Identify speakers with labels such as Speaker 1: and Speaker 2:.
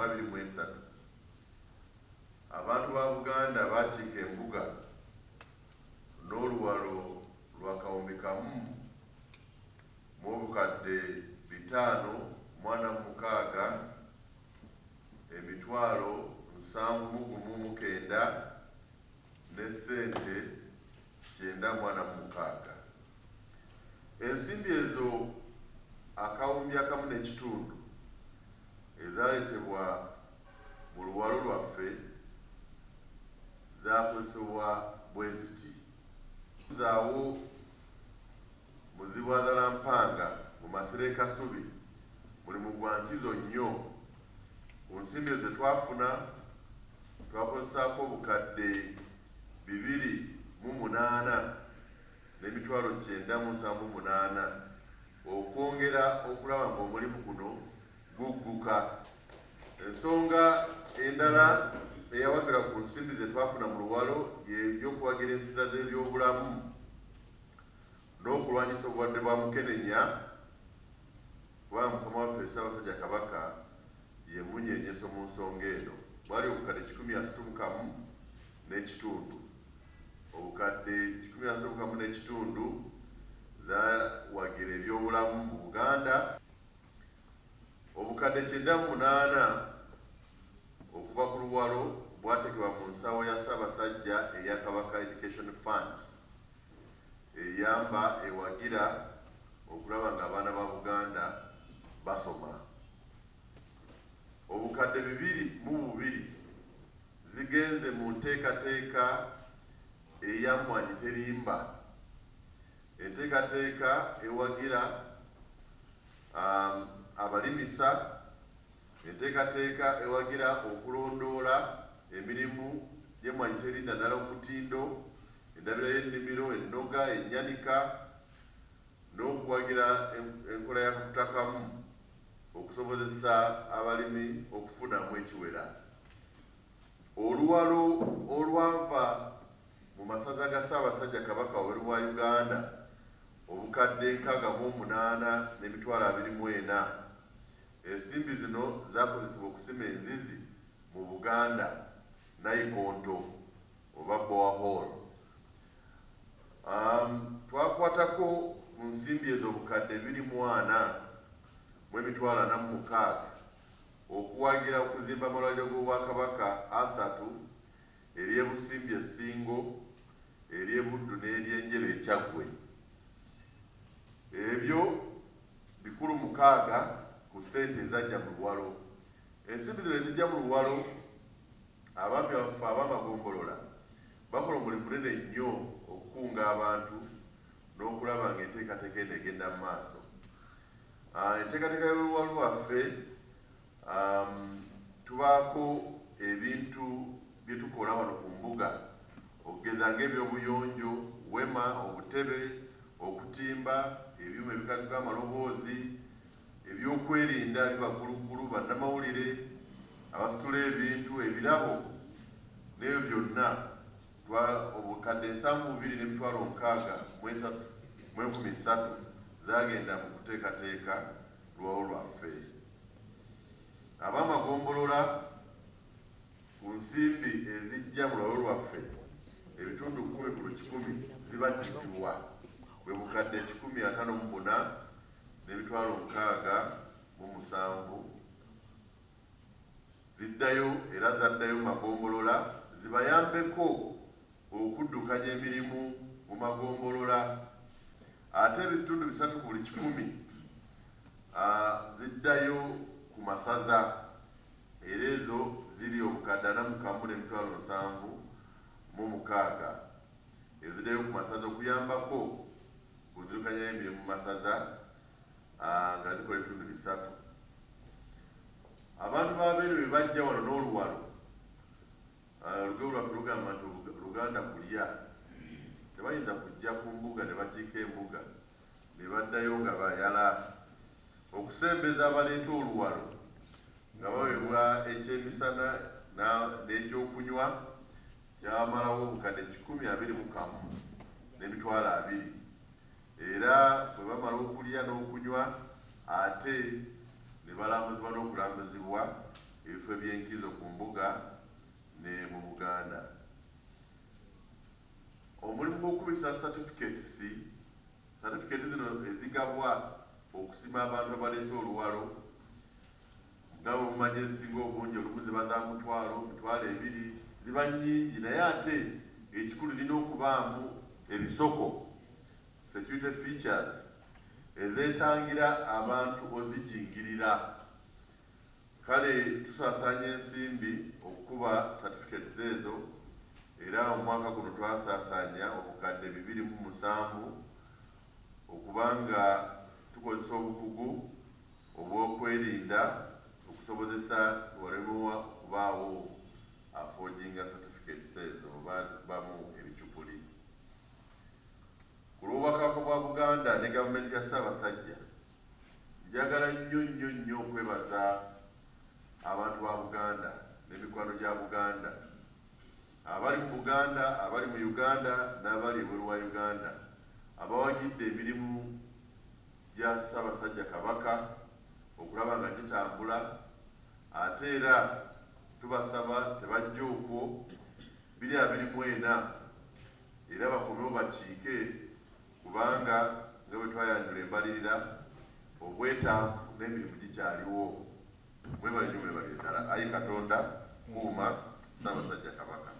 Speaker 1: mu 23, abantu ba Buganda baakiika embuga n'oluwalo lwa 1 546 701 900 ne ssente 946. Ensimbi ezo 1,500 ezaaleetebwa mu luwalo lwaffe zaakozesebwa bwe ziti: Okuzzaawo Muzibwazaalampanga mu masiro e Kasubi mulimu gwa nkizo nnyo. Ku nsimbi ezo ze twafuna, twakozesaako 208,978,000 okwongera okulaba ng'omulimu guno gugguka. Ensonga endala eyawagirwa ku nsimbi ze twafuna mu luwalo y'eyokuwagira ensiisira z'ebyobulamu n'okulwanyisa obulwadde bwa mukenenya, kubanga Mukama waffe Ssaabasajja Kabaka ye mmunyeenyeso mu nsonga eno. Bwali obukadde 131.5. Obukadde 131.5 zawagira ebyobulamu mu Buganda. Obukadde 98 okuva ku luwalo bwateekebwa mu nsawo ya Ssaabasajja eya Kabaka Education Fund, eyamba ewagira okulaba ng'abaana ba Buganda basoma. Obukadde 202 zigenze mu nteekateeka eya Mmwanyi Terimba, enteekateeka ewagira abalimisa, enteekateeka ewagira okulondoola emirimu gy'Emmwanyi Terinda, ddala omutindo, endabira y'ennimiro, ennoga, ennyanika, n'okuwagira enkola ya kakutakamu okusobozesa abalimi okufunamu ekiwera. Oluwalo olwava mu masaza ga Ssaabasajja Kabaka wabweru wa Uganda, obukadde 68,024. Ensimbi zino zakozesebwa okusima enzizi mu Buganda, nayikonto oba borehole. Twakwatako ku nsimbi ezo obukadde 204,046 okuwagira okuzimba amalwaliro g'Obwakabaka asatu: ery'e Busimbi e Ssingo, ery'e Buddu n'ery'Enjeru e Kyaggwe. Ebyo bikulu mukaaga ku ssente ezajja mu luwalo. Ensimbi zino ezijja mu luwalo, abaami baffe ab'amagombolola bakola omulimu munene nnyo okukunga abantu n'okulaba ng'enteekateeka eno egenda mu maaso. Enteekateeka y'oluwalo lwaffe, tubaako ebintu bye tukola wano ku mbuga, okugeza ng'ebyobuyonjo, wema, obutebe, okutimba ebyuma ebikazuka amaloboozi, ebyokwerinda bibagguluggulu, bannamawulire abasitula ebintu, ebirabo n'ebyo byonna. Obukadde 72,063,300 zagenda mu kuteekateeka luwalo lwaffe. Ab'amagombolola, ku nsimbi ezijja mu luwalo lwaffe, ebitundu 10 ku lukikumi zibaddizibwa, bwe bukadde 154,067 ziddayo, era zaddayo mu magombolola zibayambeko okuddukanya emirimu mu magombolola. Ate ebitundu 3 ku buli kikumi ziddayo ku masaza, era ezo ziri obukadde 41,076 eziddayo ku masaza okuyambako ku nzirukanya y'emirimu mu masaza, nga zikola ebitundu 3. Abantu b'abeeru bwe bajja wano n'oluwalo, olugero lwaffe lugamba nti Luganda kulya. Tebayinza kujja ku mbuga ne bakiika embuga ne baddayo nga bayala. Okusembeza abaleeta oluwalo nga baweebwa ekyemisana n'ekyokunywa kyamalawo obukadde 121,200. Era bwe bamala okulya n'okunywa, ate ne balambuzibwa n'okulambuzibwa ebifo eby'enkizo ku mbuga ne mu Buganda. Omulimu gw'okukubisa certificates, certificate zino ezigabwa okusima abantu abaleese oluwalo, nga bwe mumanyi ezisinga obungi olumu ziba za mutwalo, 20,000, ziba nnyingi, naye ate ekikulu zirina okubaamu ebisoko, security features, ezeetangira abantu ozijingirira. Kale tusaasaanya ensimbi okukuba certificates ezo, era omwaka guno twasaasaanya 2007,000 okubanga tukozesa obukugu obw'okwerinda okusobozesa waleme okubaawo aforginga certificates ezo oba azikubamu ebicupuli. Ku lw'Obwakabaka bwa Buganda ne gavumenti ya Ssaabasajja, njagala nnyo nnyo nnyo okwebaza abantu ba Buganda n'emikwano gya Buganda abali mu Buganda, abali mu Uganda n'abali ebweru wa Uganda abawagidde emirimu gya Ssaabasajja Kabaka okulaba nga gitambula. Ate era tubasaba tebajja okwo 2024 era bakomewo bakiike, kubanga nga bwe twayanjula embalirira, obwetaavu n'emirimu gikyaliwo. Mwebale nnyo, mwebalire ddala. Ayi Katonda, kuuma Ssaabasajja Kabaka.